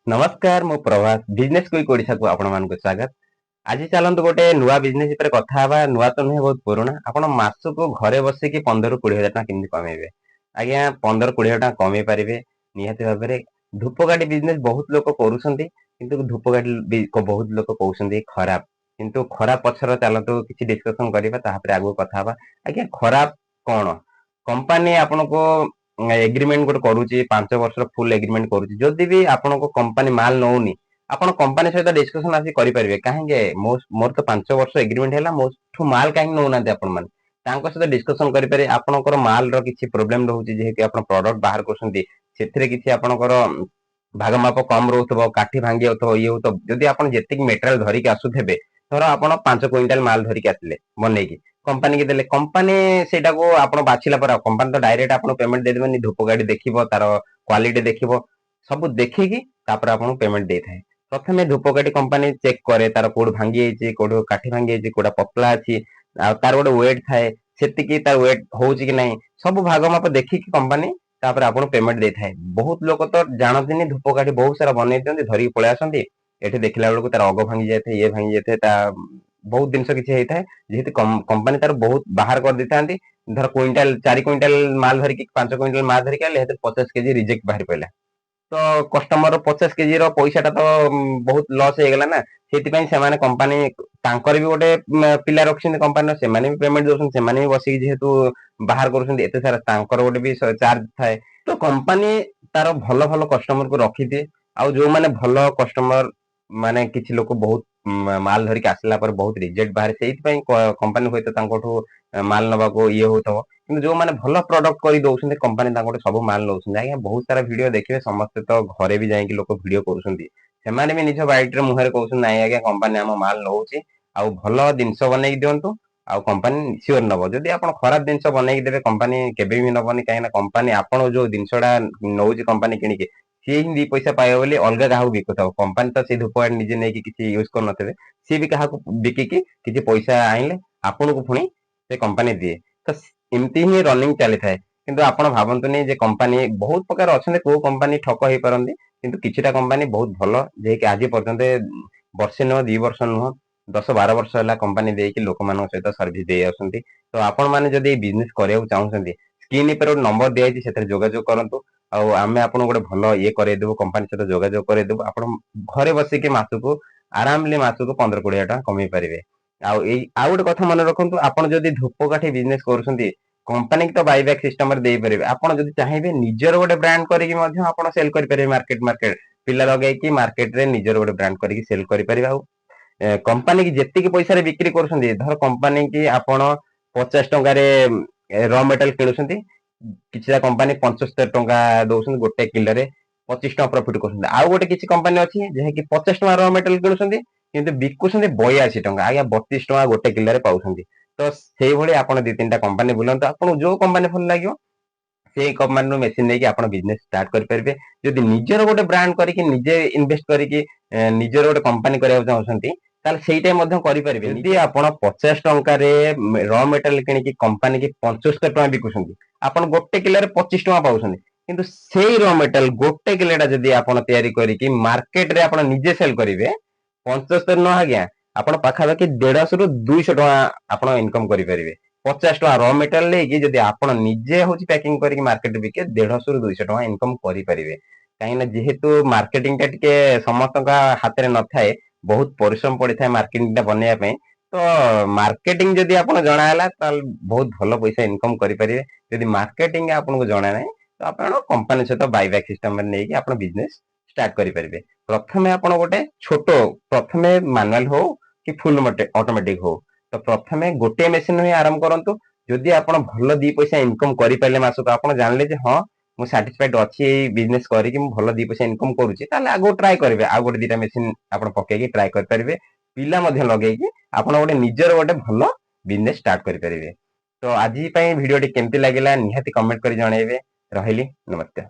ନମସ୍କାର, ମୁଁ Prabhas, business quick ଓଡ଼ିଶାକୁ ଆପଣମାନଙ୍କୁ ସ୍ୱାଗତ। ଆଜି ଚାଲନ୍ତୁ ଗୋଟେ ନୂଆ ବିଜନେସ୍ ଉପରେ କଥା ହେବା। ନୂଆ ତ ନୁହେଁ, ବହୁତ ପୁରୁଣା। ଆପଣ ମାସକୁ ଘରେ ବସିକି 15ରୁ 20 ହଜାର ଟଙ୍କା କେମିତି କମେଇବେ? ଆଜ୍ଞା, 15-20 ହଜାର ଟଙ୍କା କମେଇ ପାରିବେ ନିହାତି ଭାବରେ। ଧୂପକାଠି ବିଜନେସ୍ ବହୁତ ଲୋକ କରୁଛନ୍ତି, କିନ୍ତୁ ଧୂପକାଠି ବହୁତ ଲୋକ କହୁଛନ୍ତି ଖରାପ। କିନ୍ତୁ ଖରାପ ପଛର ଚାଲନ୍ତୁ କିଛି ଡିସ୍କସନ କରିବା, ତାପରେ ଆଗକୁ କଥା ହବା। ଆଜ୍ଞା, ଖରାପ କଣ? କମ୍ପାନୀ ଆପଣଙ୍କୁ ଏଗ୍ରିମେଣ୍ଟ ଗୋଟେ କରୁଛି, 5 ବର୍ଷର ଫୁଲ ଏଗ୍ରିମେଣ୍ଟ କରୁଛି। ଯଦି ବି ଆପଣଙ୍କ କମ୍ପାନୀ ମାଲ ନଉନି, ଆପଣ କମ୍ପାନୀ ସହିତ ଡିସ୍କସନ ଆସି କରିପାରିବେ। କାହିଁକି ମୋର ତ 5 ବର୍ଷ ଏଗ୍ରିମେଣ୍ଟ ହେଲା, ମୋଠୁ ମାଲ କାହିଁକି ନଉନାହାନ୍ତି ଆପଣ ମାନେ? ତାଙ୍କ ସହିତ ଡିସ୍କସନ କରିପାରିବେ। ଆପଣଙ୍କର ମାଲର କିଛି ପ୍ରୋବ୍ଲେମ ରହୁଛି, ଯେହେତୁ ଆପଣ ପ୍ରଡକ୍ଟ ବାହାର କରୁଛନ୍ତି, ସେଥିରେ କିଛି ଆପଣଙ୍କର ଭାଗ ମାପ କମ ରହୁଥିବ, କାଠି ଭାଙ୍ଗି ଯାଉଥିବ, ଇଏ ହଉଥିବ। ଯଦି ଆପଣ ଯେତିକି ମେଟେରିଆଲ ଧରିକି ଆସୁଥିବେ, ଧର ଆପଣ 5 କୁଇଣ୍ଟାଲ ମାଲ ଧରିକି ଆସିଲେ, ବନେଇକି କମ୍ପାନୀ କି ଦେଲେ, କମ୍ପାନୀ ସେଇଟାକୁ ଆପଣ ବାଛିଲା ପରେ, କମ୍ପାନୀ ତ ଡାଇରେକ୍ଟ ଆପଣଙ୍କୁ ପେମେଣ୍ଟ ଦେଇଦେବେନି। ଧୂପକାଠି ଦେଖିବ, ତାର କ୍ୱାଲିଟି ଦେଖିବ, ସବୁ ଦେଖିକି ତାପରେ ଆପଣଙ୍କୁ ପେମେଣ୍ଟ ଦେଇଥାଏ। ପ୍ରଥମେ ଧୂପକାଠି କମ୍ପାନୀ ଚେକ୍ କରେ, ତାର କୋଉଠୁ ଭାଙ୍ଗି ଯାଇଛି, କୋଉଠୁ କାଠି ଭାଙ୍ଗି ଯାଇଛି, କୋଉଟା ପତଳା ଅଛି, ଆଉ ତାର ଗୋଟେ ୱେଟ୍ ଥାଏ, ସେତିକି ତାର ୱେଟ୍ ହଉଛି କି ନାହିଁ, ସବୁ ଭାଗ ମାପ ଦେଖିକି କମ୍ପାନୀ ତାପରେ ଆପଣଙ୍କୁ ପେମେଣ୍ଟ ଦେଇଥାଏ। ବହୁତ ଲୋକ ତ ଜାଣନ୍ତିନି, ଧୂପକାଠି ବହୁତ ସାରା ବନେଇ ଦିଅନ୍ତି, ଧରିକି ପଳେଇ ଆସନ୍ତି। ଏଠି ଦେଖିଲା ବେଳକୁ ତାର ଅଗ ଭାଙ୍ଗି ଯାଇଥାଏ, ଇଏ ଭାଙ୍ଗି ଯାଇଥାଏ, ତା ବହୁତ ଜିନିଷ କିଛି ହେଇଥାଏ। ଯେହେତୁ କମ୍ପାନୀ ତାର ବହୁତ ବାହାର କରିଦେଇଥାନ୍ତି। ଧର କୁଇଣ୍ଟାଲ, 4 କୁଇଣ୍ଟାଲ ମାଲ ଧରିକି, 5 କୁଇଣ୍ଟାଲ ମାଲ ଧରିକି ଆଣିଲେ, ସେଥିରେ 50 କେଜି ରିଜେକ୍ଟ ବାହାରି ପଡିଲା, ତ କଷ୍ଟମର 50 କେଜି ର ପଇସାଟା ତ ବହୁତ ଲସ୍ ହେଇଗଲା ନା? ସେଥିପାଇଁ ସେମାନେ କମ୍ପାନୀ ତାଙ୍କର ବି ଗୋଟେ ପିଲା ରଖିଛନ୍ତି କମ୍ପାନୀର, ସେମାନେ ବି ପେମେଣ୍ଟ ଦଉଛନ୍ତି, ସେମାନେ ବି ବସିକି ଯେହେତୁ ବାହାର କରୁଛନ୍ତି ଏତେ ସାରା, ତାଙ୍କର ଗୋଟେ ବି ଚାର୍ଜ ଥାଏ। ତ କମ୍ପାନୀ ତାର ଭଲ ଭଲ କଷ୍ଟମରକୁ ରଖିଦିଏ। ଆଉ ଯୋଉମାନେ ଭଲ କଷ୍ଟମର ମାନେ, କିଛି ଲୋକ ବହୁତ ମାଲ ଧରିକି ଆସିଲା ପରେ ବହୁତ ରିଜେକ୍ଟ ବାହାରେ, ସେଇଥିପାଇଁ କମ୍ପାନୀ ହୁଏତ ତାଙ୍କଠୁ ମାଲ ନବାକୁ ଇଏ ହଉଥିବ। କିନ୍ତୁ ଯୋଉମାନେ ଭଲ ପ୍ରଡକ୍ଟ କରି ଦଉଛନ୍ତି, କମ୍ପାନୀ ତାଙ୍କଠୁ ସବୁ ମାଲ ନଉଛନ୍ତି। ଆଜ୍ଞା, ବହୁତ ସାରା ଭିଡିଓ ଦେଖିବେ, ସମସ୍ତେ ତ ଘରେ ବି ଯାଇକି ଲୋକ ଭିଡିଓ କରୁଛନ୍ତି। ସେମାନେ ବି ନିଜ ବାଇଟରେ ମୁହଁରେ କହୁଛନ୍ତି, "ନାଇଁ ଆଜ୍ଞା, କମ୍ପାନୀ ଆମ ମାଲ ନଉଛି।" ଆଉ ଭଲ ଜିନିଷ ବନେଇକି ଦିଅନ୍ତୁ ଆଉ କମ୍ପାନୀ ସିଓର ନବ। ଯଦି ଆପଣ ଖରାପ ଜିନିଷ ବନେଇକି ଦେବେ, କମ୍ପାନୀ କେବେ ବି ନବନି। କାହିଁକି ନା କମ୍ପାନୀ ଆପଣ ଯୋଉ ଜିନିଷଟା ନଉଛି କମ୍ପାନୀ କିଣିକି, ସିଏ ହିଁ ଦି ପଇସା ପାଇବ ବୋଲି ଅଲଗା କାହାକୁ ବିକୁଥିବ। କମ୍ପାନୀ ତ ସେଇ ଧୂପକାଠି ନିଜେ ନେଇକି କିଛି ୟୁଜ କରୁନଥିବେ। ସିଏ ବି କାହାକୁ ବିକିକି କିଛି ପଇସା ଆଣିଲେ ଆପଣଙ୍କୁ ପୁଣି ସେ କମ୍ପାନୀ ଦିଏ। ତ ଏମିତି ହିଁ ରନିଂ ଚାଲିଥାଏ। କିନ୍ତୁ ଆପଣ ଭାବନ୍ତୁନି ଯେ କମ୍ପାନୀ ବହୁତ ପ୍ରକାର ଅଛନ୍ତି, କୋଉ କମ୍ପାନୀ ଠକ ହେଇପାରନ୍ତି। କିନ୍ତୁ କିଛିଟା କମ୍ପାନୀ ବହୁତ ଭଲ, ଯିଏକି ଆଜି ପର୍ଯ୍ୟନ୍ତ ବର୍ଷେ ନୁହଁ, 2 ବର୍ଷ ନୁହଁ, 10-12 ବର୍ଷ ହେଲା କମ୍ପାନୀ ଦେଇକି ଲୋକମାନଙ୍କ ସହିତ ସର୍ଭିସ ଦେଇ ଆସୁଛନ୍ତି। ତ ଆପଣ ମାନେ ଯଦି ଏଇ ବିଜନେସ କରିବାକୁ ଚାହୁଁଛନ୍ତି, ସ୍କ୍ରିନ୍ ଉପରେ ଗୋଟେ ନମ୍ବର ଦିଆଯାଇଛି, ସେଥିରେ ଯୋଗାଯୋଗ କରନ୍ତୁ। ଆଉ ଆମେ ଆପଣଙ୍କୁ ଗୋଟେ ଭଲ ଇଏ କରେଇଦେବୁ, କମ୍ପାନୀ ସହିତ ଯୋଗାଯୋଗ କରେଇଦେବୁ। ଆପଣ ଘରେ ବସିକି ମାସକୁ ଆରାମଲି ମାସକୁ 15-20 ହଜାର ଟଙ୍କା କମେଇ ପାରିବେ। ଆଉ ଏଇ ଆଉ ଗୋଟେ କଥା ମନେ ରଖନ୍ତୁ, ଆପଣ ଯଦି ଧୂପକାଠି ବିଜନେସ କରୁଛନ୍ତି, କମ୍ପାନୀ ତ ବାଇବ୍ୟାକ୍ ସିଷ୍ଟମରେ ଦେଇପାରିବେ। ଆପଣ ଯଦି ଚାହିଁବେ, ନିଜର ଗୋଟେ ବ୍ରାଣ୍ଡ କରିକି ମଧ୍ୟ ଆପଣ ସେଲ୍ କରିପାରିବେ। ମାର୍କେଟ ମାର୍କେଟ ପିଲା ଲଗେଇକି ମାର୍କେଟରେ ନିଜର ଗୋଟେ ବ୍ରାଣ୍ଡ କରିକି ସେଲ୍ କରିପାରିବେ। ଆଉ କମ୍ପାନୀ କି ଯେତିକି ପଇସାରେ ବିକ୍ରି କରୁଛନ୍ତି, ଧର କମ୍ପାନୀ କି ଆପଣ 50 ଟଙ୍କାରେ ର ମେଟେରିଆଲ କିଣୁଛନ୍ତି, କିଛିଟା କମ୍ପାନୀ 75 ଟଙ୍କା ଦଉଛନ୍ତି, ଗୋଟେ କିଲୋରେ 25 ଟଙ୍କା ପ୍ରଫିଟ କରୁଛନ୍ତି। ଆଉ ଗୋଟେ କିଛି କମ୍ପାନୀ ଅଛି, ଯାହାକି 50 ଟଙ୍କା ର ମେଟେରିଆଲ କିଣୁଛନ୍ତି, କିନ୍ତୁ ବିକୁଛନ୍ତି 82 ଟଙ୍କା। ଆଜ୍ଞା, 32 ଟଙ୍କା ଗୋଟେ କିଲୋରେ ପାଉଛନ୍ତି। ତ ସେଇଭଳି ଆପଣ ଦି ତିନିଟା କମ୍ପାନୀ ବୁଲନ୍ତୁ, ଆପଣଙ୍କୁ ଯୋଉ କମ୍ପାନୀ ଭଲ ଲାଗିବ, ସେଇ କମ୍ପାନୀରୁ ମେସିନ ନେଇକି ଆପଣ ବିଜନେସ ଷ୍ଟାର୍ଟ କରିପାରିବେ। ଯଦି ନିଜର ଗୋଟେ ବ୍ରାଣ୍ଡ କରିକି, ନିଜେ ଇନଭେଷ୍ଟ କରିକି ନିଜର ଗୋଟେ କମ୍ପାନୀ କରିବାକୁ ଚାହୁଁଛନ୍ତି, ତାହେଲେ ସେଇଟା ମଧ୍ୟ କରିପାରିବେ। ଯଦି ଆପଣ 50 ଟଙ୍କାରେ ର ମେଟେରିଆଲ କିଣିକି କମ୍ପାନୀ କି 75 ଟଙ୍କା ବିକୁଛନ୍ତି, ଆପଣ ଗୋଟେ କିଲୋରେ 25 ଟଙ୍କା ପାଉଛନ୍ତି। କିନ୍ତୁ ସେଇ ର ମେଟେରିଆଲ ଗୋଟେ କିଲୋଟା ଯଦି ଆପଣ ତିଆରି କରିକି ମାର୍କେଟରେ ଆପଣ ନିଜେ ସେଲ୍ କରିବେ, 75 ନୁହଁ ଆଜ୍ଞା, ଆପଣ ପାଖାପାଖି 150ରୁ 200 ଟଙ୍କା ଆପଣ ଇନକମ କରିପାରିବେ। 50 ଟଙ୍କା ର ମେଟେରିଆଲ ନେଇକି ଯଦି ଆପଣ ନିଜେ ହଉଛି ପ୍ୟାକିଂ କରିକି ମାର୍କେଟରେ ବିକିବେ, 150ରୁ 200 ଟଙ୍କା ଇନକମ କରିପାରିବେ। କାହିଁକି ନା ଯେହେତୁ ମାର୍କେଟିଂ ଟା ଟିକେ ସମସ୍ତଙ୍କ ହାତରେ ନଥାଏ, ବହୁତ ପରିଶ୍ରମ ପଡିଥାଏ ମାର୍କେଟିଂ ଟା ବନେଇବା ପାଇଁ। ତ ମାର୍କେଟିଂ ଯଦି ଆପଣ ଜଣା ହେଲା, ତାହେଲେ ବହୁତ ଭଲ ପଇସା ଇନକମ କରିପାରିବେ। ଯଦି ମାର୍କେଟିଂ ଆପଣଙ୍କୁ ଜଣା ନାହିଁ, ତ ଆପଣ କମ୍ପାନୀ ସହିତ ବାଇବ୍ୟାକ୍ ସିଷ୍ଟମରେ ନେଇକି ଆପଣ ବିଜନେସ ଷ୍ଟାର୍ଟ କରିପାରିବେ। ପ୍ରଥମେ ଆପଣ ଗୋଟେ ଛୋଟ, ପ୍ରଥମେ ମାନୁଆଲ ହଉ କି ଫୁଲ ଅଟୋମେଟିକ ହଉ, ତ ପ୍ରଥମେ ଗୋଟିଏ ମେସିନ ହିଁ ଆରମ୍ଭ କରନ୍ତୁ। ଯଦି ଆପଣ ଭଲ ଦି ପଇସା ଇନକମ କରିପାରିଲେ ମାସକୁ, ଆପଣ ଜାଣିଲେ ଯେ ହଁ, ମୁଁ ସାଟିସ୍ଫାଇଡ ଅଛି, ଏଇ ବିଜନେସ କରିକି ମୁଁ ଭଲ ଦି ପଇସା ଇନକମ କରୁଛି, ତାହେଲେ ଆଗକୁ ଟ୍ରାଏ କରିବେ। ଆଉ ଗୋଟେ ଦିଟା ମେସିନ ଆପଣ ପକେଇକି ଟ୍ରାଏ କରିପାରିବେ। ପିଲା ମଧ୍ୟ ଲଗେଇକି ଆପଣ ଗୋଟେ ନିଜର ଗୋଟେ ଭଲ ବିଜନେସ ଷ୍ଟାର୍ଟ କରିପାରିବେ। ତ ଆଜି ପାଇଁ ଭିଡିଓଟି କେମିତି ଲାଗିଲା, ନିହାତି କମେଣ୍ଟ କରି ଜଣେଇବେ। ରହିଲି, ନମସ୍କାର।